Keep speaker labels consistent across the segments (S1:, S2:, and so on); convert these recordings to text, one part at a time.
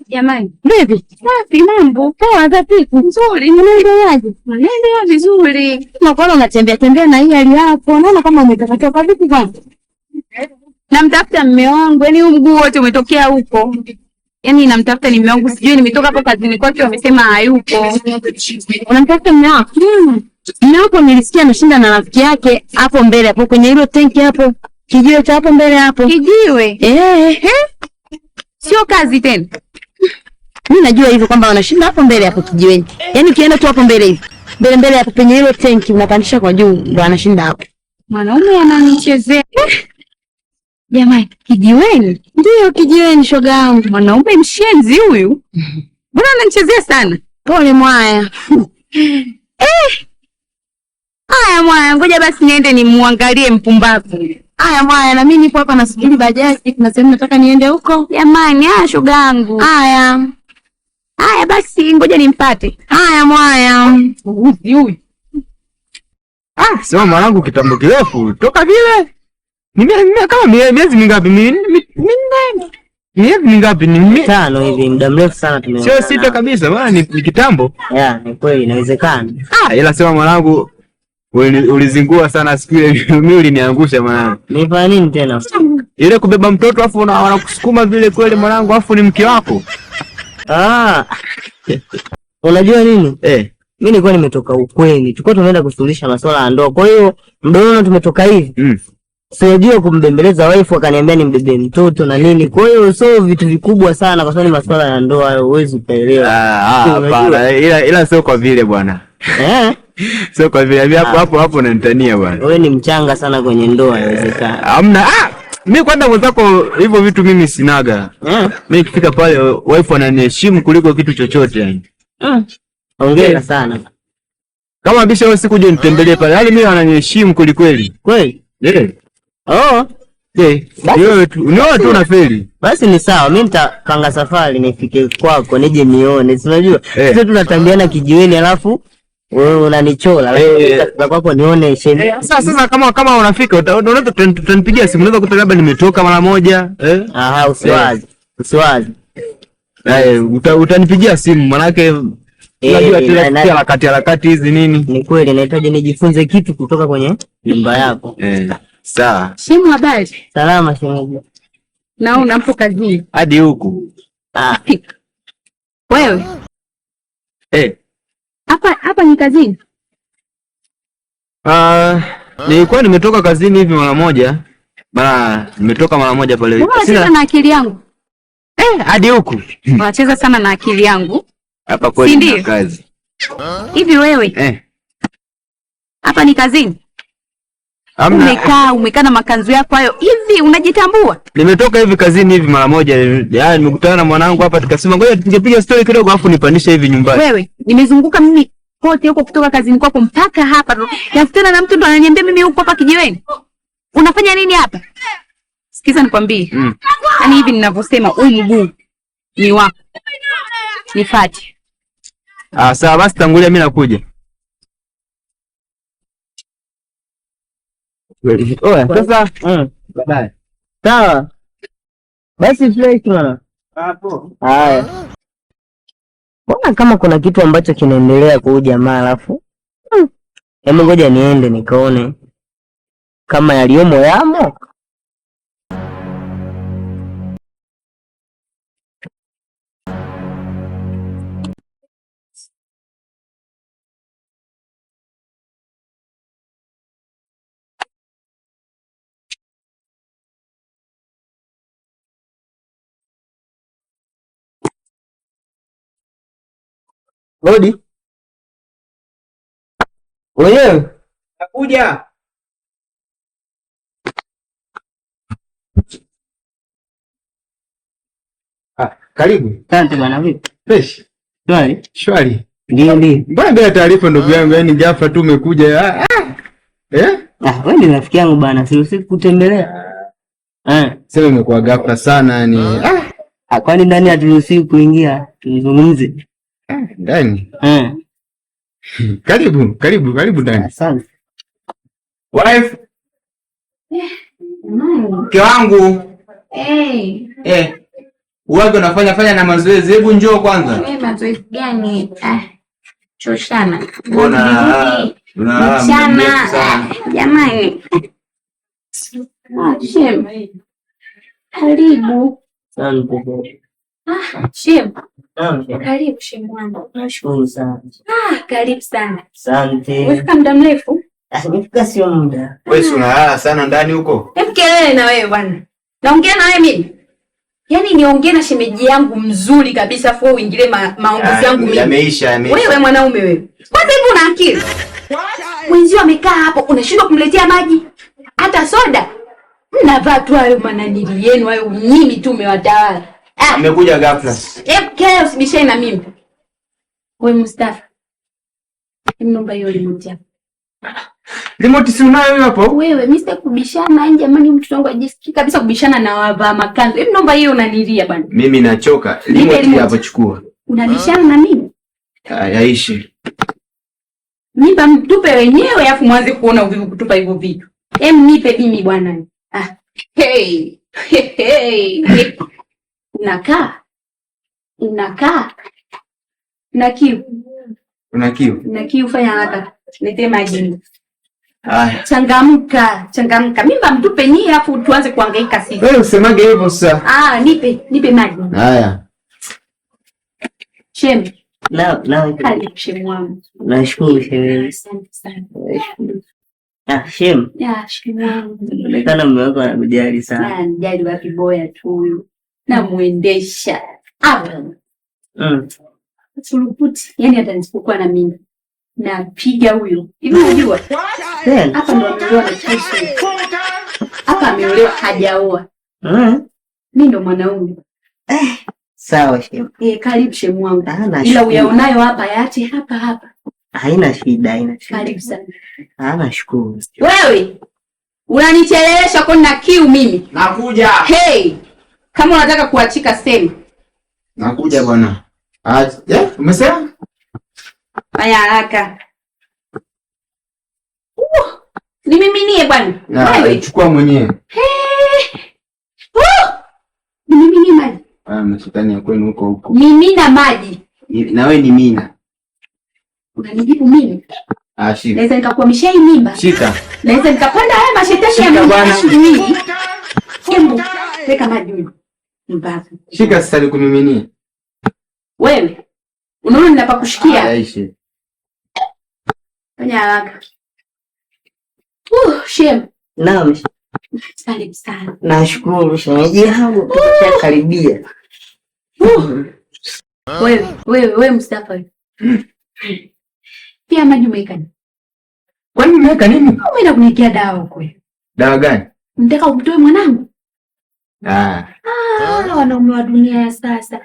S1: Jamani, vipi? Safi, mambo poa. Za siku nzuri. Unaendeleaje? Naendelea vizuri. Nakuona unatembea tembea na hii hali yako, naona kama umetoka vipi kwanza? Namtafuta mume wangu, yaani huu mguu wote umetokea huko. Yaani namtafuta ni mume wangu, sijui nimetoka hapo kazini kwake wamesema hayupo. Unamtafuta mume wako? Mume wako nilisikia anashinda na rafiki yake hapo mbele hapo kwenye hilo tenki hapo. Kijiwe cha hapo mbele hapo. Kijiwe? Eh. Sio kazi tena. Mimi najua hivyo kwamba wanashinda hapo mbele hapo kijiweni. Yaani ukienda tu hapo mbele hivi. Mbele mbele hapo penye hilo tenki unapandisha kwa juu ndo anashinda hapo. Mwanaume ananichezea. Jamani, kijiweni? Ndio kijiweni, shoga yangu. Mwanaume mshenzi huyu. Mbona ananichezea sana? Pole mwaya. Eh. Haya mwaya, ngoja basi niende nimuangalie mpumbavu. Haya mwaya, na mimi nipo hapa nasubiri bajaji, kuna sehemu nataka niende huko. Jamani, haya shoga yangu. Haya. Haya basi, ngoja nimpate. Haya mwaya. Uzi huyu.
S2: Ah, sema mwanangu kitambo kirefu toka vile. Ni kama miezi mingapi? Minne. Miezi mingapi? Ni
S3: 5 hivi, muda mrefu sana tumeona.
S2: Sio 6 kabisa, bwana ni kitambo.
S3: Yeah, ni kweli inawezekana.
S2: Ah, ila sema mwanangu ulizingua sana siku ile, mimi uliniangusha mwanangu.
S3: Nifanya nini tena?
S2: Ile kubeba mtoto afu wanakusukuma vile kweli mwanangu, afu ni mke wako.
S3: Ah. Unajua nini?
S2: Eh.
S3: Mimi nilikuwa nimetoka ukweni. Tulikuwa tumeenda kusuluhisha masuala ya ndoa. Kwa hiyo mdomo tumetoka hivi. Sijajua kumbembeleza wife, akaniambia nimbebe mtoto na nini. Kwa hiyo sio vitu vikubwa sana kwa sababu ni masuala ya ndoa hayo, huwezi kuelewa.
S2: Hapana, ila sio kwa vile bwana.
S3: Eh?
S2: Sio kwa vile mimi hapo hapo hapo unanitania bwana.
S3: Wewe ni mchanga sana kwenye ndoa, inawezekana.
S2: Hamna. Mimi kwanza mwenzako hivyo vitu mimi sinaga. Mimi nikifika pale wife ananiheshimu kuliko kitu chochote yani.
S3: Hongera sana.
S2: Kama bisha wewe siku uje nitembelee pale. Yaani mimi ananiheshimu kweli kweli.
S3: Kweli?
S2: Eh.
S3: Oh.
S2: Eh, wewe tu, ni wewe tu unafeli.
S3: Basi ni sawa, mimi nitapanga safari nifike kwako nije nione. Si unajua? Sisi tunatambiana kijiweni alafu wewe unanichola. Kwa kwako nione sheni.
S2: Sasa kama unafika unaweza tutanipigia simu, unaweza kuta labda nimetoka mara moja.
S3: Aha, usiwazi. Usiwazi.
S2: Utanipigia simu manake unajua tena harakati harakati hizi nini?
S3: Ni kweli nahitaji nijifunze kitu kutoka kwenye nyumba yako.
S2: Sawa.
S1: Shemu, habari?
S3: Salama shemeji.
S1: Naona mpo kazini.
S2: Hadi huku.
S1: Wewe? Hapa ni kazini?
S2: Nilikuwa nimetoka kazini hivi mara moja. Mara nimetoka mara moja pale.
S1: Mbona unacheza na akili yangu?
S2: Hadi huku.
S1: Unacheza sana na akili yangu.
S2: Hapa kweli ni kazi.
S1: Hivi wewe? Hapa ni kazini?
S2: Hamna.
S1: Umekaa na makanzu yako hayo. Hivi unajitambua?
S2: Nimetoka hivi kazini hivi mara moja. Yaani nimekutana na mwanangu hapa tukasema ngoja tupige story kidogo afu nipandishe hivi nyumbani.
S1: Wewe, nimezunguka mimi kote huko kutoka kazini kwako mpaka hapa. Nakutana na mtu ndo ananiambia mimi huko hapa kijiweni. Unafanya nini hapa? Sikiza nikwambie. Yaani hivi ninavyosema huu mguu ni wako. Nifuate.
S2: Sawa basi tangulia mimi nakuja. Oya, sasa. Bye.
S3: Sawa. Basi fresh bwana.
S2: Hapo.
S3: Haya. Mbona kama kuna kitu ambacho kinaendelea kwa huyu jamaa alafu? Hebu ngoja niende nikaone kama yaliomo yamo.
S2: Rodi. Wenyewe. Nakuja. Karibu.
S3: Asante bwana, vipi?
S2: Fresh.
S3: Shwari.
S2: Shwari.
S3: Ndio, ndio.
S2: Mbona bila taarifa ndugu yangu, yani ghafla tu umekuja. Eh?
S3: Wewe ni rafiki yangu bwana, si usiku kutembelea.
S2: Sema imekuwa ghafla sana yani.
S3: Kwani ndani haturuhusiwi kuingia tuzungumze?
S2: Ndani? Karibu, karibu, karibu ndani.
S3: Asante.
S2: Wife. Mke wangu.
S1: Eh.
S2: Eh. Uwage unafanya fanya na mazoezi. Hebu njoo kwanza.
S1: Mimi mazoezi gani? Ah. Choshana.
S2: Mbona
S1: mchana jamani. Ah, Shem. Karibu.
S3: Asante.
S1: Ah, Shem.
S3: Naam.
S1: Karibu Shem wangu.
S3: Nashukuru sana.
S1: Ah, karibu sana.
S3: Asante.
S1: Umefika muda mrefu?
S3: Nimefika sio muda.
S2: Wewe si unalala sana ndani huko?
S1: Hebu kelele na wewe bwana. Naongea na wewe mimi. Yaani niongee na shemeji yangu mzuri kabisa afu uingilie maongezi yangu mimi.
S2: Yameisha, yameisha.
S1: Wewe mwanaume wewe. Kwanza hivi una akili? Mwenzio amekaa hapo unashindwa kumletea maji hata soda. Mnavaa tu hayo mananili yenu hayo, nyinyi tu umewatawala. Ah,
S2: amekuja ghafla.
S1: Hebu kelele usibishane na mimi. Wewe Mustafa. Naomba hiyo remote yako.
S2: Remote si unayo hiyo hapo?
S1: Wewe mimi sitaki kubishana jamani, mtoto wangu ajisikii kabisa kubishana na wavaa makanzu. Hebu naomba hiyo unanilia bwana.
S2: Mimi nachoka. Remote hapo chukua.
S1: Unabishana na mimi?
S2: Yaishi.
S1: Mimba mtupe wenyewe afu mwanze kuona uvivu kutupa hivyo vitu. Hem, nipe mimi bwana. Ah. Hey. Hey. Unakaa. Unakaa. Na kiu.
S2: Una kiu?
S1: Na kiu, fanya haraka. Nitie maji.
S2: Haya.
S1: Changamka, changamka. Mimba mtupe nyie afu tuanze kuhangaika sisi.
S2: Wewe usemage hivyo sasa.
S1: Ah, nipe maji.
S2: Haya.
S1: Shem.
S3: Na
S1: karibu Shem wangu.
S3: Nashukuru shemeji.
S1: Asante sana.
S3: Nashukuru. Ah, Shem.
S1: Ya, Shem wangu.
S3: Inaonekana mume wako anakujali sana.
S1: Ah, nijali wapi, boya tu huyu. Namuendesha. Hapa. Suluputi. Yaani hata nisipokuwa na mimi. Napiga huyo. Hivi unajua? Hapa ndo ameolewa na Tyson. Hapa ameolewa hajaoa. Mimi ndo mwanaume.
S3: Sawa Shem.
S1: Karibu Shem wangu. Ila uyaonayo hapa yaache hapa hapa.
S3: Haina shida, haina shida.
S1: Karibu sana.
S3: Nashukuru.
S1: Wewe unanichelewesha kwa na kiu mimi.
S2: Nakuja.
S1: Hey, kama unataka kuachika sema.
S2: Nakuja bwana. Ah, umesema?
S1: Fanya haraka. Nimiminie bwana.
S2: Wewe chukua mwenyewe.
S1: Hey. Nimiminie maji.
S2: Ah, mashetani ya kwenu huko huko.
S1: Mimina maji.
S2: Na wewe ni mina.
S1: Unanijibu mimi?
S2: Ah, shika.
S1: Naweza nikakuhamishia hii mimba.
S2: Shika.
S1: Naweza nikapanda haya mashetani ya mimi. Hebu weka maji huyu. Mbavu.
S2: Shika sasa nikumiminie.
S1: Wewe unaona ninapakushikia?
S2: Aishi.
S1: Fanya haraka. Shem.
S3: Naam.
S1: Karibu sana.
S3: Nashukuru shemeji yangu, tumeshakaribia.
S1: Wewe Mustafa. Pia maji umeweka nini?
S2: Kwani umeweka nini?
S1: Umeenda kuniwekea dawa huko.
S2: Dawa gani?
S1: Nataka umtoe mwanangu.
S2: Ah.
S1: Ah, wanaume wa dunia ya sasa.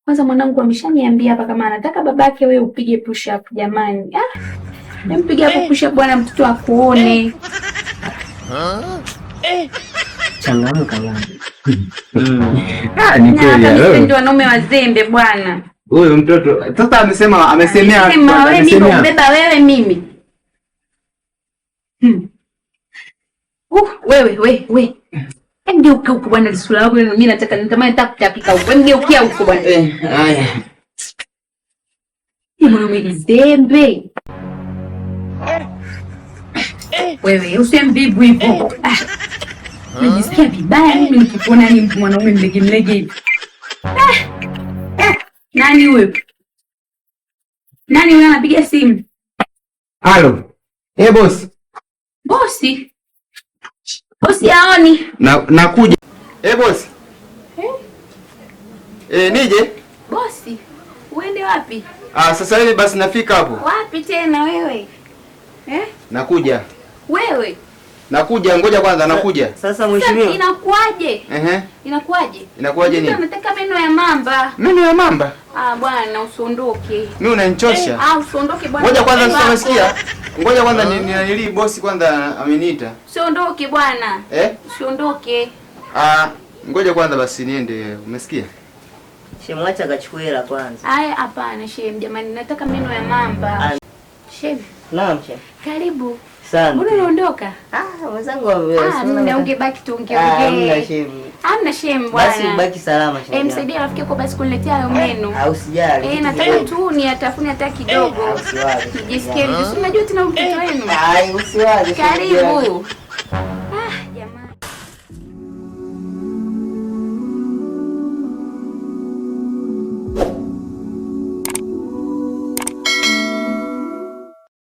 S1: Kwanza mwanangu ameshaniambia hapa kama anataka babake wewe upige push up jamani. Ah. Nimpige hapo push up bwana, mtoto akuone.
S3: Changamka bwana.
S2: Ah, ni kweli.
S1: Ndio wanaume wazembe bwana.
S2: Huyu mtoto sasa amesema amesemea
S1: wewe mimi ubeba wewe mimi. Wewe. Ngeuka huko bwana, sura yako mimi nataka natamani nataka kutapika huko. Ngeukia huko bwana.
S2: Haya.
S1: Ni mwanaume mzembe. Wewe usimbibu hivyo. Najisikia vibaya mimi nikikuona ni mwanaume mlege mlege hivi. Nani huyo? Nani huyo anapiga simu?
S2: Halo. Eh, boss.
S1: Bosi? Bosi haoni.
S2: Nakuja. Eh, boss. Eh? Nije?
S1: Bosi, uende wapi?
S2: Ah, sasa hivi basi nafika hapo.
S1: Wapi tena wewe? Eh?
S2: Nakuja.
S1: Wewe?
S2: Nakuja, ngoja kwanza nakuja.
S3: Sasa mheshimiwa.
S1: Inakuaje? Inakuaje?
S2: Inakuaje nini?
S1: Nataka meno ya mamba.
S2: Meno ya mamba?
S1: Ah bwana, usiondoke.
S2: Mimi unanichosha.
S1: Ah, usiondoke bwana.
S2: Ngoja kwanza sasa umesikia? Ngoja kwanza ni bosi kwanza ameniita.
S1: Usiondoke bwana. Usiondoke.
S2: Ah, ngoja kwanza basi niende, umesikia?
S3: Shemwacha akachukue hela kwanza.
S1: Haya hapana shem jamani, nataka meno ya mamba. Shem.
S3: Naam, Shem.
S1: Karibu.
S3: Asante.
S1: Mbona unaondoka?
S3: Ah, mwenzangu
S1: Mna ungebaki tu ungeongee.
S3: Hamna Shem.
S1: Hamna Shem bwana.
S3: Basi ubaki salama Shem.
S1: Msaidie rafiki yako basi kuniletea hayo meno.
S3: Au sijali.
S1: Nataka tu ni atafune hata kidogo.
S3: Usiwaze.
S1: Nijisikie vizuri. Unajua tena mtoto wenu.
S3: Ai, usiwaze.
S1: Karibu.